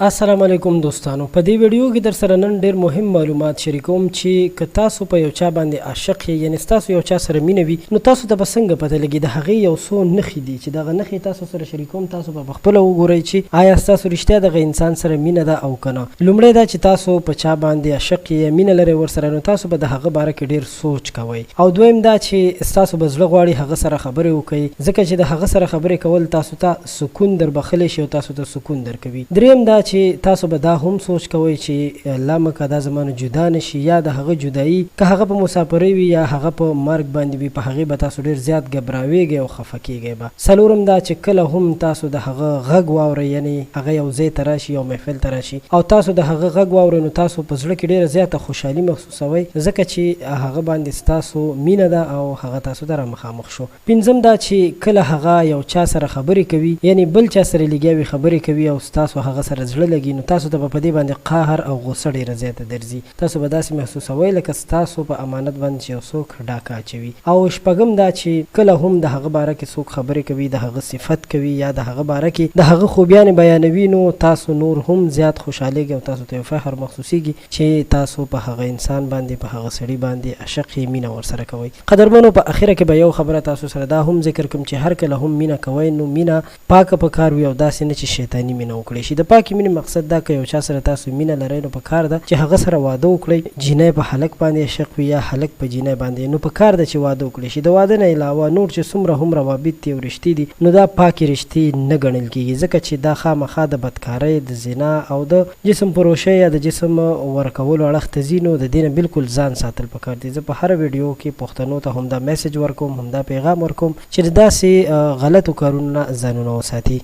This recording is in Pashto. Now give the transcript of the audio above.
السلام علیکم دوستانو په دې ویډیو کې در سره نن ډیر مهم معلومات شریکوم چې که تاسو په یو چا باندې عاشق یئ یعنې ستاسو یو چا سره مینه وي نو تاسو ته به څنګه پته لګي د هغې یو څو نښې دي چې دغه نښې تاسو سره شریکوم تاسو به په خپله وګورئ چې آیا ستاسو رښتیا دغه انسان سره مینه ده او که نه لومړی دا چې تاسو په چا باندې عاشق یئ یا مینه لرئ ورسره نو تاسو به د هغه باره کې ډیر سوچ کوئ او دویم دا چې ستاسو به زړه غواړي هغه سره خبرې وکړئ ځکه چې د هغه سره خبرې کول تاسو ته سکون در بخښلی شي او تاسو ته سکون درکوي. دریم دا چې تاسو به دا هم سوچ کوئ چې الله مه که دا زما نه جدا نه شي یا د هغه جدایي که هغه په مسافرۍ وي یا هغه په مرګ باندې وي په هغې به تاسو ډیر زیات ګبراویږئ او خفه کیږئ به. څلورم دا چې کله هم تاسو د هغه غږ واورئ یعنې هغه یو ځای ته راشي یو محفل ته راشي او تاسو د هغه غږ واورئ نو تاسو په زړه کې ډیره زیاته خوشحالي محسوسوئ ځکه چې هغه باندې ستاسو مینه ده او هغه تاسو ته رامخامخ شو. پنځم دا چې کله هغه یو چا سره خبرې کوي یعنې بل چا سره لګیا وي خبرې کوي او ستاسو هغه سره زړه لګي نو تاسو ته به په دې باندې قهر او غوسه ډیره زیاته درځي تاسو به داسې محسوسوئ لکه ستاسو په امانت باندې چې یو څوک ډاکه اچوي او شپږم دا چې کله هم د هغه باره کې څوک خبرې کوي د هغه صفت کوي یا د هغه باره کې د هغه خوبیانې بیانوي نو تاسو نور هم زیات خوشحالیږئ او تاسو ته یو فخر محسوسیږي چې تاسو په هغه انسان باندې په هغه سړي باندې عاشق یئ مینه ورسره کوئ. قدرمنو په اخره کې به یو خبره تاسو سره دا هم ذکر کوم چې هر کله هم مینه کوئ نو مینه پاکه په کار وي او داسې نه چې شیطاني مینه وکړی شي د پاکې مینې مقصد دا که یو چا سره تاسو مینه لرئ نو په کار ده چې هغه سره واده وکړئ جینۍ په هلک باندې عشق وي یا هلک په جینۍ باندې نو په کار ده چې واده وکړی شي د واده نه علاوه نور چې څومره هم روابط دي او رشتې دي نو دا پاکې رشتې نه ګڼل کیږي ځکه چې دا خامخا د بدکارۍ د زنا او د جسم فروشۍ یا د جسم ورکولو اړخ ته ځي نو د دې نه بلکل ځان ساتل پکار دي زه په هره ویډیو کې پښتنو ته همدا میسج ورکوم همدا پیغام ورکوم چې د داسې غلطو کارونو نه ځانونه وساتي.